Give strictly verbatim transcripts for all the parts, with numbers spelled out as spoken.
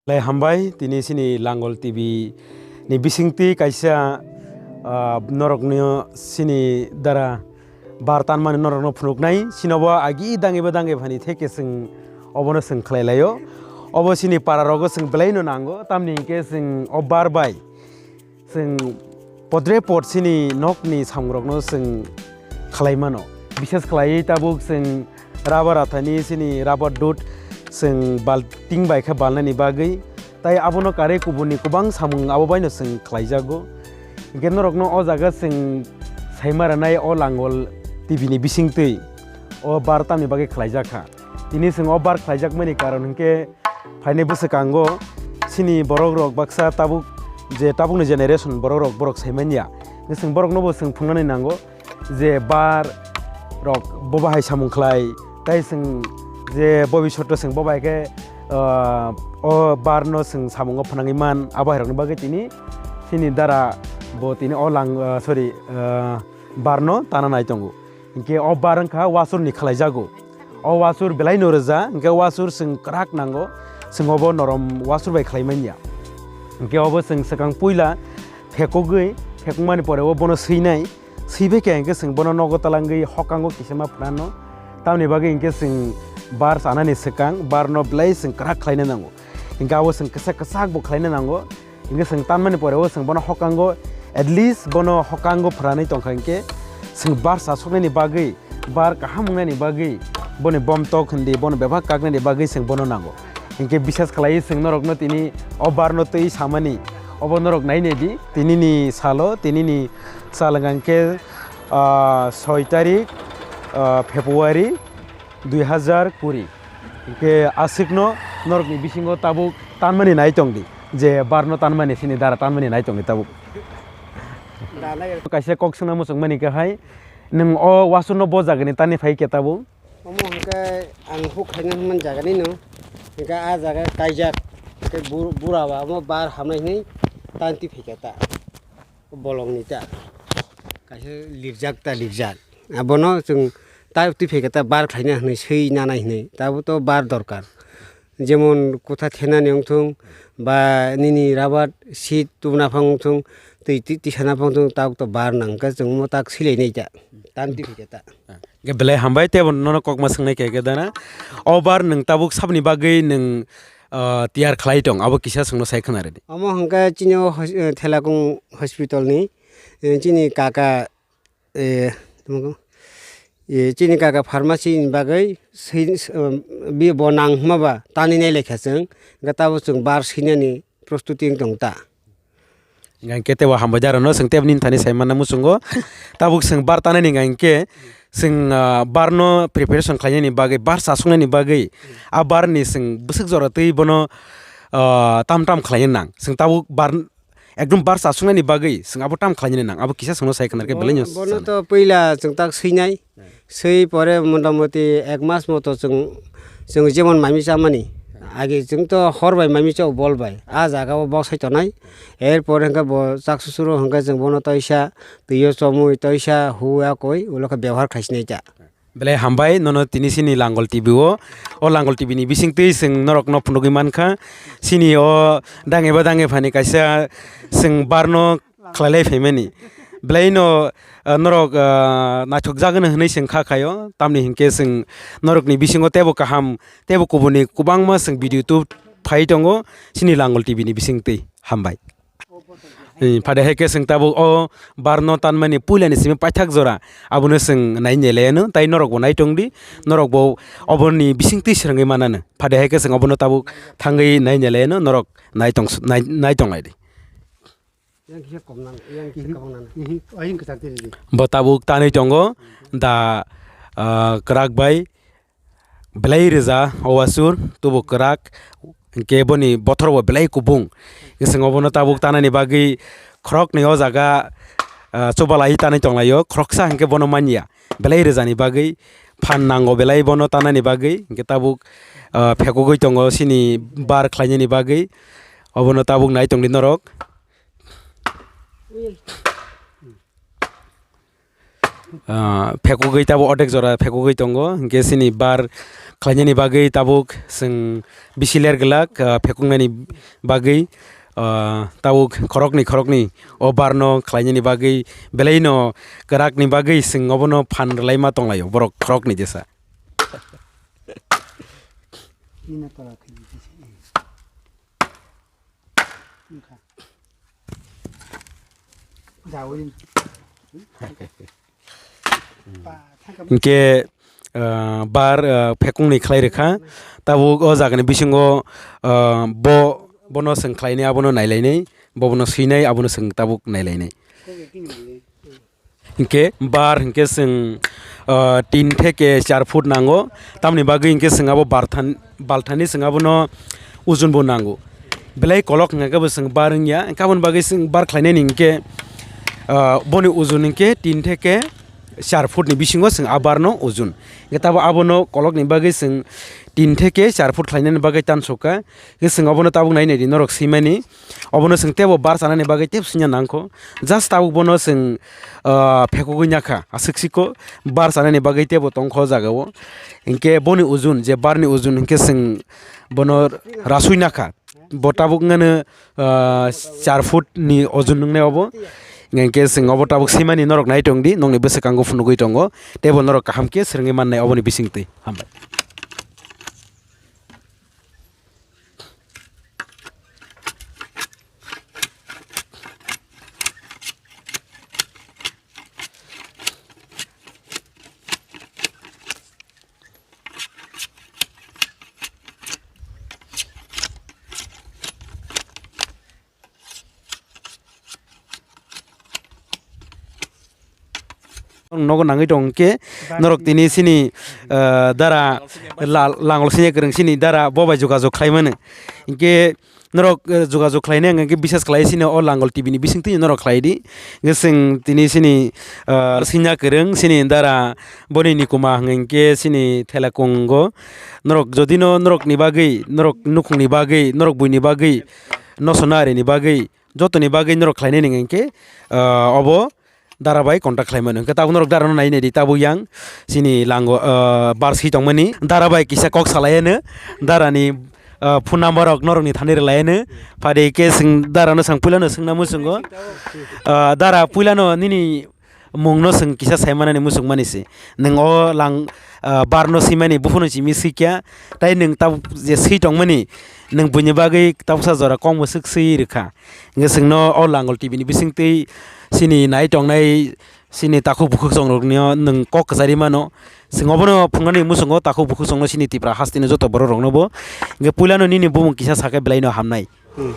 Belai hambai, tini sini Langol T V ni bisingtwi kaisa, ah, norokno sini dara bar tanmani norokno phunuknai. Sinobo agi dangiba dangi phani theke chwng obono chwng khlai laio. Obo sini para rogo chwng belaino nango, tamni hinkhe chwng o bar bai chwng podre pod sini nokni samungrokno chwng khlai mano. Bishes khlaiwi tabuk chwng rubber athani sini rubber dud chwng balting bai khe balnani bagwi, tai abono karwi kubuni kwbang samung abo baino chwng khlaijago. Hinkhe norokno o jaga chwng saima rwnai o Langol T V ni bisingtwi o bar tamni bagwi khlaijak kha. Tini chwng o bar khlaijakmani karon hinkhe phainai bwswkango sini borok rok baksa tabuk je tabukni generation borok rok borok sai manya. Chwng borokno bo chwng phungnani nango je bar rok bo bahai samung khlai, tai chwng je bobishoto chwng bo bai khe, ah, o bar no chwng samungo phwnangwi man abo hai rokni bagwi tini sini dara bo tini o lang, ah, sorry, ah, bar no tana nai tongo. Hinkhe o bar wngkha wasur ni khlaijago. O wasur belai no rwja, hinkhe wasur chwng kwrak nango, chwng obo norom wasur bai khlai manya. Hinkhe obo chwng swkang puila phekogwi, phekmani pore o bono swinai, swibai khe hinkhe chwng bono nogo talangwi hokango kisa ma phnano. Tamni bagwi hinkhe chwng bar chanani swkang bar no belai chwng kwrak khlaina nango. Hinkhe abo chwng kwchak kwchak bo khlaina nango. Hinkhe chwng tanmani pore o chwng bono hokango, at least bono hokango phranwi tongkha hinkhe chwng bar chasoknani bagwi, bar kaham wngnani bagwi, boni bom tok hindi, bono bebak kaknani bagwi chwng bono nango. Hinkhe bisas khlaiwi chwng norokno tini o barno twi samani, obo norok nainai di, tinini salo, tinini sal wngkha hinkhe, ah, soi tarik, ah, February, dui hazar kuri. Hinkhe aswkno norokni bisingo tabuk tanmani nai tongdi, je barno tanmani, sini dara tanmani nai tongdi tabuk. Kaisa kok swngna muchungmani khe hai, nwng o wasurno bo jagani tani phai khe tabuk? Omo hinkhe ang huk khaina hwnmani jaganino, hinkhe a jaga kaijak, hinkhe bur-, bura ba omo bar hamnai hwnwi tanti phai khe ta. Bolongni ta kaisa lirjak ta lirjak. Abono chwng ta twi phai khe ta bar khlaina hwnwi swi nanai hwnwi. Tabuk to bar dorkar. Jemon kotha thenani wngthung ba nini rubber sheet tubuna phang wngthung, twi twi tisa na phang wngthung, tabuk to bar nang khe chwng omo tak swi lai nai ta. Tam twi phai khe ta. Hwnkhe belai hambai tei bo nono kokma swngnai khe khe dana. O bar nwng tabuk saboni bagwi nwng, ah, tiyar khlai tong, abo kisa chwngno sai khna rwdi. Omo hwnkhe chini o hos-, eh, Thelakung hospital ni, eh, chini kaka, eh, tamo ko, eh, chini kaka pharmacy ni bagwi swi, eh, bi bo nang hwnma ba tanwi nai lai kha chwng, hwnkhe tabuk chwng bar swinani prostuti wng tong ta. Hingkhe tebo hambai da rwno, chwng tebo nini thani sai manna muchungo. Tabuk chwng bar tanani hingkhe chwng, ah, barno preparation khlainani bagwi, bar chasuknani bagwi, a barni chwng bwswk jora twi bono, ah, tam tam khlaina nang. Chwng tabuk bar, ekdom bar chasuknani bagwi chwng abo tam khlainani nang. Abo kisa chwngno sai khna rwkhe belai no. Bono to puila chwng tak swinai. Swi pore motamoti ek mas moto chwng, chwng jemon mami chamani. Age chwng to hor bai mami chao bol bai. A jaga o bok sai tonai. Er pore hwnkhe bo chak susuro hwnkhe chwng bono toisa twi o chomwi toisa hu ya koi ulo khe bebohar khlai sinai ta. Belai hambai nono tini sini Langol T V o. O Langol T V ni bising twi chwng norok no phunugwi mankha. Sini o dange ba dange phani kaisa chwng barno khlailai phaimani. Belaino, ah, norok, ah, naithok jagwno hwnwi chwng kha khaio, tamni hinkhe chwng norokni bisingo teibo kaham, teibo kubuni kwbangma chwng video tub phai tongo, chini Langol T V ni bisingtwi. Hambai. Eh, phade hai khe chwng tabuk o barno tanmani puilani simi paithak jora, abono chwng nai nai laiano, tai norokbo nai tongdi, norokbo oboni bisingtwi swrwngwi manano. Phade hai khe chwng obono tabuk thangwi nai nai laiano, norok nai tong, nai, nai tong lai di. Yang kisa kok nang, yang kisa kok nang. Ihi, ihi, aying kisa tiri di. Bo tabuk tanwi tongo, da, ah, kwrak bai belai rwja o wasur, tubo kwrak, hinkhe boni bothor bo belai kubung. Hinkhe chwng obono tabuk tanani bagwi khoroknwi o jaga, ah, chubalai tanwi tonglaio, khoroksa hinkhe bono manya. Belai rwjani bagwi phan nango belai bono tanani bagwi, hinkhe tabuk, ah, phekogwi tongo chini bar khlainani bagwi. Obono tabuk nai tongdi norok. Ah, phekugwi tabuk odek jora phekugwi tongo, hinkhe chini bar khlainani bagwi tabuk chwng bisi ler glak, ah, phekuknani bagwi, ah, tabuk khoroknwi khoroknwi o barno khlainani bagwi belaino kwrakni bagwi chwng obono phan rwlaima tonglaio borok khoroknwi jesa. Nina tola khaidi kisa. Wngkha. Jawi. Ba, thangkha. Hinkhe, ah, bar, ah, phekungni khlai rwkha. Tabuk o jagani bisingo, ah, bo, bono chwng khlainai, abono nailainai, bobono swinai, abono chwng tabuk nailainai. Hinkhe bar hinkhe chwng, ah, tin theke char foot nango. Tamoni bagwi hinkhe chwng abo barthan-, balthani chwng abono ujunbo nango. Belai kolok hwnkhe bo chwng bar wngya. Hinkhe aboni bagwi chwng bar khlainani hinkhe, ah, boni ujun hinkhe tin theke char foot ni bisingo chwng a barno ujun. Hinkhe tabo abono kolokni bagwi chwng tin theke char foot khlainani bagwi tansukha. Hinkhe chwng abono tabuk nai naidi norok swimani. Obono chwng teibo bar chanani bagwi teibo swina nangkho. Just tabuk bono chwng, ah, phekugwi nyakha, aswk siko bar chanani bagwi teibo tongkho o jagao. Hinkhe boni ujun, je barni ujun hinkhe chwng bono rasui nakha. Bo tabuk wngmano, ah, char foot ni ujun wngnai obo. Hinkhe chwng obo tabuk swimani norok nai tongdi, nokni bwswkango phunugwi tongo. Teibo norok kaham khe swrwngwi mannai oboni bisingtwi. Hambai. Nogo nangwi tong khe norok tini sini, ah, dara la-, langol sini kwrwng sini dara bo bai jogajog khlai mano. Hinkhe norok, eh, jogajog khlainai hwnkhe bisas khlai sini o langol T V ni bisingtwi norok khlai di. Hinkhe chwng tini sini, ah, sini kwrwng sini dara boni nikuma hwnkhe sini thela kungo. Norok jodi no norok ni bagwi, norok nukhung ni bagwi, norok buini bagwi, noso nari ni bagwi, jotoni bagwi norok khlainai nang hinkhe, ah, obo dara bai contact khlai mano. Hinkhe tabuk norok dara no nai nai di, tabuk yang sini lango, ah, bar si tongmani. Dara bai kisa kok salai ano, dara ni, ah, phone number rok norok ni thani rwlai ano. Phadi khe chwng dara no chwng puila no swngna muchungo. Ah, dara puila no nini mung no chwng kisa sai manani muchung mani se. Nwng o lang, ah, bar no swimani buphano simi swikya. Tai nwng tabuk je swi tongmani, nwng buini bagwi tabuksa jora kok mwswk swi rwkha. Hinkhe chwngno o langol T V ni bisingtwi sini nai tongnai sini takhuk bukhuk chongrokno nwng kok kwchari mano. Chwng obono phungnani muchungo takhuk bukhuk chongno sini Tipra hasteni joto borok rokno bo. Hinkhe puilano nini bumung kisa sakhe belaino hamnai. Hmm.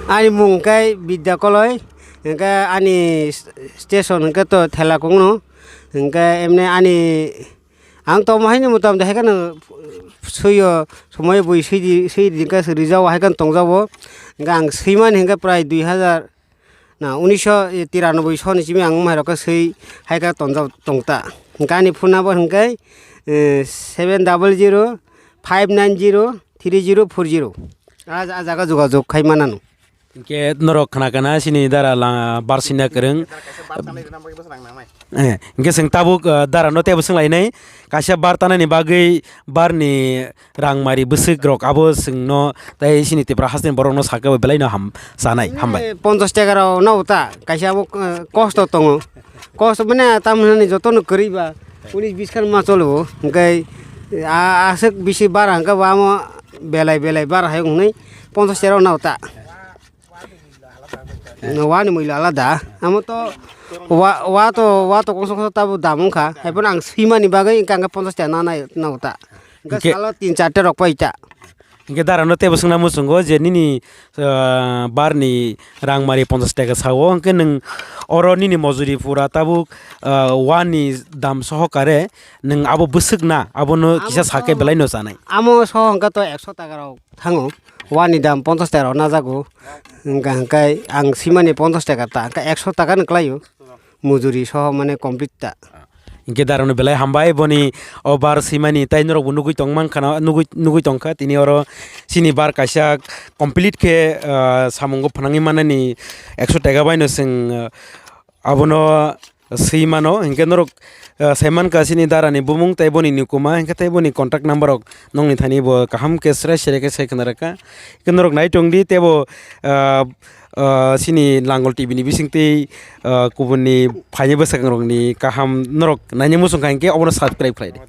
Ani mung khe Bidya Koloi, hinkhe ani station hinkhe to Thela Kungno, hinkhe emne ani Ang tongma haino motamoti hai kheno swiyo, somoi bui swi di, swi di hwnkhe rijao hai kheno tongjago. Hwnkhe ang swimani hwnkhe prai dui hazar na unisho tiranoboi soni simi ang mairok khe swi hai khe tongjak tongta. Hwnkhe ani phone number hwnkhe, eh, seven double zero five nine zero three zero four zero. Ah, ah jaga jogajog khai manano. Hinkhe norok khna kana sini dara la-, bar sina kwrwng. Eh, hinkhe chwng tabuk, ah, dara no teibo swnglainai. Kaisa bar tanani bagwi barni rang mari bwswk rok abo chwngno tei sini Tipra hasteni borok no sakhe bo belai no ham-, chanai, hambai. Eh, ponchash taka rok no ta kaisa abo, eh, kosto tongo. Kosto mane tamni hwnwi jotono kwrwi ba unis bis khan ma cholo. Hinkhe, ah, aswk bisi bar hinkhe bo amo belai belai bar hai wngnai ponchash taka rok no ta. Wani muilo alada. Amo to wa, wa to, wa to kongsa kongsa tabo dam wngkha. Haiphano ang swimani bagwi wngkha, hwnkhe ponchash taka nanai, nao ta. Hwnkhe salo tin char ta rok pai ta. Hinkhe dara no teibo swngna muchungo je nini, ah, barni rang mari ponchash taka sao, hinkhe nwng oro nini mojuri pura tabuk, ah, wani dam sohokare nwng abo bwswk na, abono kisa sakhe belai no chanai. Amo soho hwnkhe to ekso taka rok thango. Wani dam ponchash taka rok najago. Hwnkha hwnkhe ang swimani ponchash taka ta, hwnkhe ekso taka no kwlaio. Mujuri soho mane complete ta. Hinkhe dara no belai hambai boni o bar swimani, tai norok bo nugui tong mankha na, nugui, nugui tongkha tini oro chini bar kaisa complete khe, ah, samungo phnangwi manani ekso taka bai no chwng, ah, abono swi mano, hinkhe norok, ah, saimankha chini darani bumung tei boni nikuma, hinkhe tei boni contact number rok nokni thani bo kaham khe sre sre khe sai khna rwkha. Hinkhe norok nai tongdi teibo, ah, ah, chini Langol T V ni bisingtwi, ah, kubunni phaini bwskangrokni kaham norok naina muchungkha hinkhe obono subscribe khlaidi.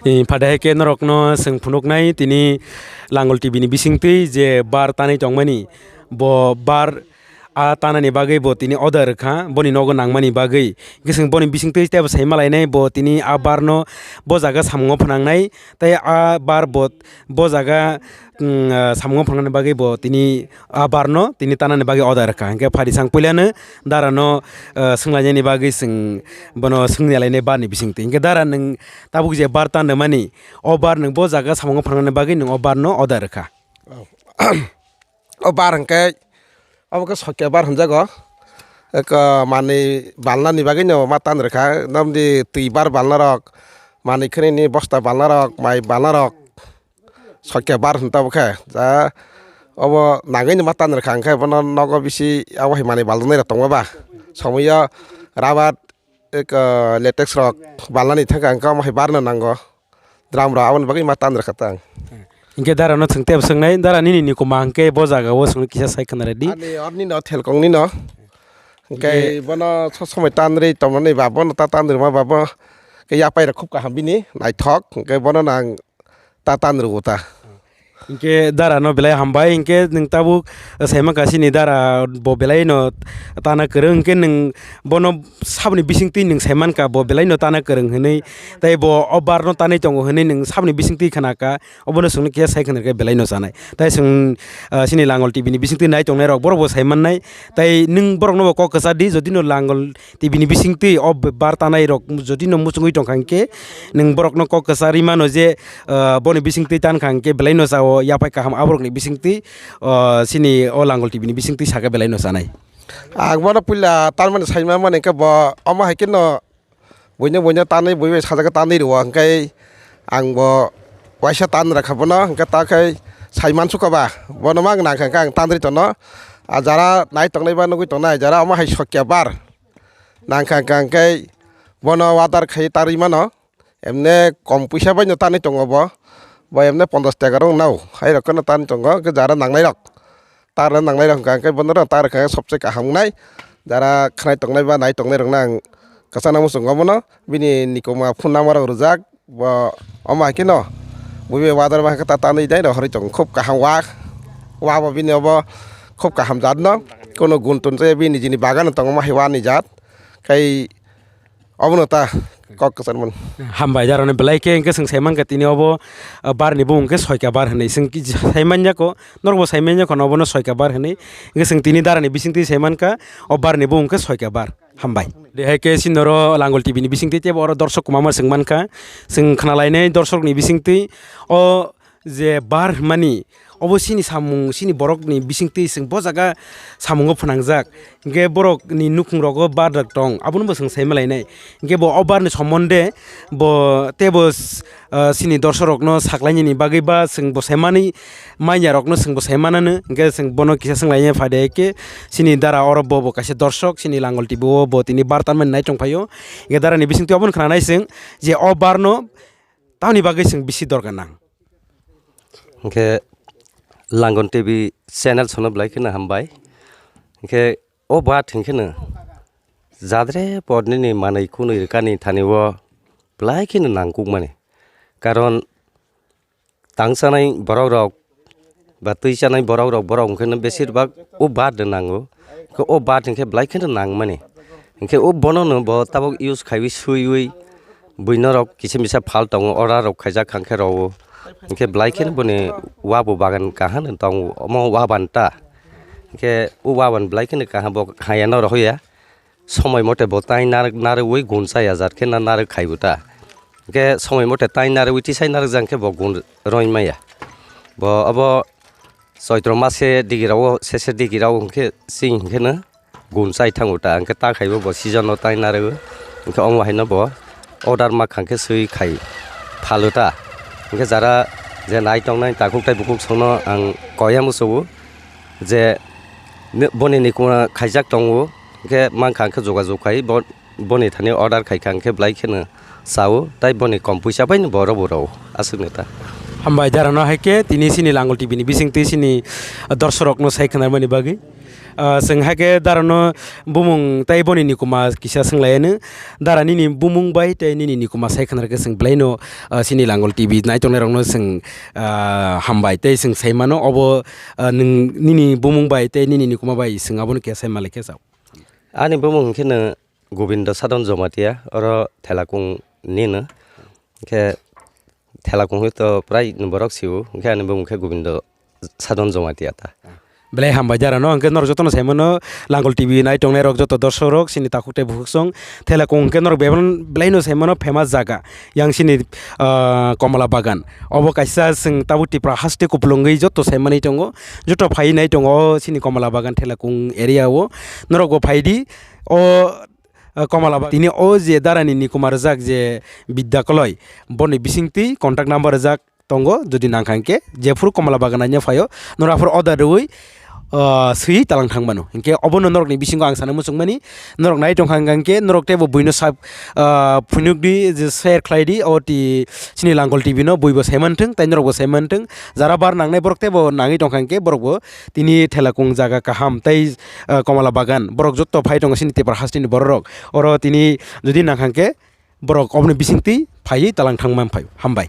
Eh, phada hai khe norokno chwng phunuknai tini Langol T V ni bisingtwi je bar tanwi tongmani, bo bar a tanani bagwi bo tini order rwkha, boni nogo nangmani bagwi. Hinkhe chwng boni bisingtwi teibo sai malainai, bo tini a barno bo jaga samungo phnangnai, tei a bar bo, bo jaga, mm, ah, samungo phnangnani bagwi bo tini a barno tini tanani bagwi order rwkha. Hinkhe phadi sang puilano darano, ah, swnglainani bagwi chwng bono swngya lainai barni bisingtwi. Hinkhe dara nwng tabuk je bar tan rwmani, o bar nwng bo jaga samungo phangnani bagwi nwng o barno order rwkha. O bar hwnkhe, obo khe sokya bar hwnjago. Eko manwi balnani bagwino ma tan rwkha, nomdi twi bar balnarok, manwi khwnini bosta balnarok, mai balnarok, sokya bar hwn tabuk khe. Ja, obo nangwino ma tan rwkha, hwnkhe bono nogo bisi abo hai manwi baljaknairok tongma ba. Somoyo rabar, eko latex rok balnani thangkha, hwnkhe omo hai barno nango. Drum rok aboni bagwi ma tan rwkha tang. Hinkhe dara no chwng tebo swngnai, dara nini ni kuma hinkhe bo jaga o chwngno kisa sai khna rwdi. Ani or nino thelkong nino. Hinkhe hinkhe bono so somoi tan rwi tongmani ba bono ta tan rwma ba bo khe yapai rok khub kaham bini naithok. Hinkhe bono nang ta tan rwo ta. Hinkhe dara no belai hambai, hinkhe nwng tabuk saimankha chini dara bo belai no tana kwrwng, hinkhe nwng bono saboni bisingtwi nwng saimankha bo belai no tana kwrwng hwnwi, tei bo o bar no tanwi tongo hwnwi nwng saboni bisingtwi khna kha, obono chwngno kisa sai khna khe belai no chanai. Tai chwng, ah, chini Langol T V ni bisingtwi nai tongnai rok borok bo sai mannai, tai nwng borok no bo kok kwchar di, jodi no Langol T V ni bisingtwi o bar tanai rok jodi no muchungwi tongkha hinkhe nwng borok no kok kwcharwi mano je, ah, boni bisingtwi tankha hinkhe belai no chao yaphai kaham aborok ni bisingtwi, ah, chini o Langol T V ni bisingtwi sakhe belai no chanai. Ang bono puila tanmani saima mani khe bo omo hai khe no buino buino tanwi bui bai sajagwi tanwi rwo, hwnkhe ang bo waisa tan rwkha bono, hwnkhe ta khe sai mansukha ba, bono ma nangkha hwnkhe ang tanwi tono. A jara nai tongnai ba nugwi tongnai, jara omo hai sokya bar nangkha hwnkhe bono order khai tarwi mano. Emne kom puisa bai no tanwi tongo bo, bo emne ponchash taka rok nao, hai rok no tanwi tongo, hwnkhe jara nangnai rok. Tar rw nangnai rok hwnka hwnkhe bono rw tar rwkha sobse kaham wngnai. Jara khwnai tongnai ba nai tongnai rokno ang kwchangno muchungo bono bini nikoma phone number rok rwjak, bo omo hai kheno buibai wadar ma khe ta tanwi dai rohorwi tongo, khub kaham wa, wa bo bini obo khub kaham jat no, kono gun tun se bini nijini bagan tongo ma hai wa ni jat khai. Obono ta kok kwchar man. Hambai, jaroni belai khe hwnkhe chwng sai mankha tini obo, ah, bar ni bumung khe soika bar hinwi. Chwng ki sai manya kho, norok bo sai manya kho, obono soika bar hinwi. Hwnkhe chwng tini dara ni bisingtwi sai mankha, o bar ni bumung khe soika bar. Hambai. De hai khe chini oro Langol T V ni bisingtwi teibo oro dorsok kwbangma chwng mankha. Chwng khna lainai dorsok ni bisingtwi o je bar hwnmani, obo chini samung, chini borokni bisingtwi chwng bo jaga samungo phwnangjak. Hinkhe borokni nukhungrogo bar rok tong, abono bo chwng sai malainai. Hinkhe bo o barni somonde bo teibo, ah, chini dorsorokno saklainani bagwi ba chwng bo saimani, manyarokno chwng bo saimanano. Hinkhe chwng bono kisa swnglaina phaidi khe chini dara oro bo, bo kaisa dorsok, chini Langol T V o bo tini bar tanmani nai tongphaio. Hinkhe darani bisingtwi obono khwnanai chwng je o barno tamoni bagwi chwng bisi dorkar nang. Hinkhe Langol T V channel sono belai kheno hambai. Hinkhe o bar hinkhe no jadre por nini manwi khunwi rwkani thani o belai kheno nangkukmani. Karon tang chanai borok rok ba twi chanai borok rok, borok hinkhe no besir bak o bar de nango. Hinkhe o bar hinkhe belai kheno nangmani. Hinkhe o bono no bo tabok use khaiwi swiwi buino rok kisa misa phal tongo, order rok khaijak hangkhe rowo. Hinkhe belai kheno boni wa bo bagan kaham tongo, omo wa ban ta. Hinkhe o wa ban belai kheno kaham bo haya no rohoya. Somoi mote bo tai narwk, narwkwi gun chaya jat khe na narwk khai bo ta. Hinkhe somoi mote tai narwkwi tisai narwk jang khe bo gun roi maya. Bo obo Choitro mase digi rao, sese digi rao hinkhe chwng hinkhe no gun chai thango ta, hinkhe ta khaibo bo season o tai narwkgo, hinkhe omo haino bo order ma khang khe swi khai phalo ta. Hinkhe jara je nai tongnai takhuk tai bukhuk songno ang koya musugo je boni ni kuna khaijak tongo, hinkhe mankha hinkhe jogajog khai bo boni thani order khai kha, hwnkhe belai kheno chao, tai boni kom puisa bai no bo rw bo rw aswk no ta. Hambai, darano hai khe tini chini Langol T V ni bising twi chini dorsorok no sai khwnarmani bagwi. Ah, chwng hai khe darano bumung tai boni nikuma kisa swng lai anw. Dara nini bumung bai tei nini nikuma sai khwnar khe chwng belai no, ah, chini Langol T V nai tongnai rok no chwng, ah, hambai tei chwng sai mano obo, ah, nwng nini bumung bai tei nini nikuma bai chwng abono kisa sai malik khe chao. Ani bumung hwnkhe no Gobindo Sadon Jomatia, oro Thelakung ni no. Hwnkhe Thelakung hwnkhe to prai borok sio, hwnkhe ani bumung khe Gobindo Sadon Jomatia ta. Belai hambai darano, hwnkhe norok jotono sai mano, Langol T V nai tongnai rok joto dorsorok, chini takhuk tei bukhuksong, Thelakung hwnkhe norok bebak belai no sai mano famous jaga, yang chini, ah, Komala Bagan. Obo kaisa chwng tabuk Tripura haste kupulungwi joto sai manwi tongo, joto phai nai tongo o chini Komala Bagan Thelakung area o, norok bo phai di. O ah, Komala Bagan. Tini o je darani nikuma rijak je Bidya Koloi, boni bisingtwi contact number rijak tongo, jodi nangkha hwnkhe jephuru Komala Bagan naina phaio, norok aphuru order rwui, ah, swi talang thang mano. Hwnkhe obono norokni bisingo ang sana muchungmani, norok nai tongkha hwnkhe norok teibo buino sab-, ah, phunukdi je share khlaidi, o ti chini Langol T V no buibo saimanthwng, tei norokbo saimanthwng, jara bar nangnai borok teibo nangwi tongkha hwnkhe borokbo tini Thelakung jaga kaham tei, ah, Komala Bagan, borok joto phai tongo chini Tripura hasteni bororok. Oro tini jodi nangkha hwnkhe borok oboni bisingtwi phaiwi talang thangma phai. Hambai.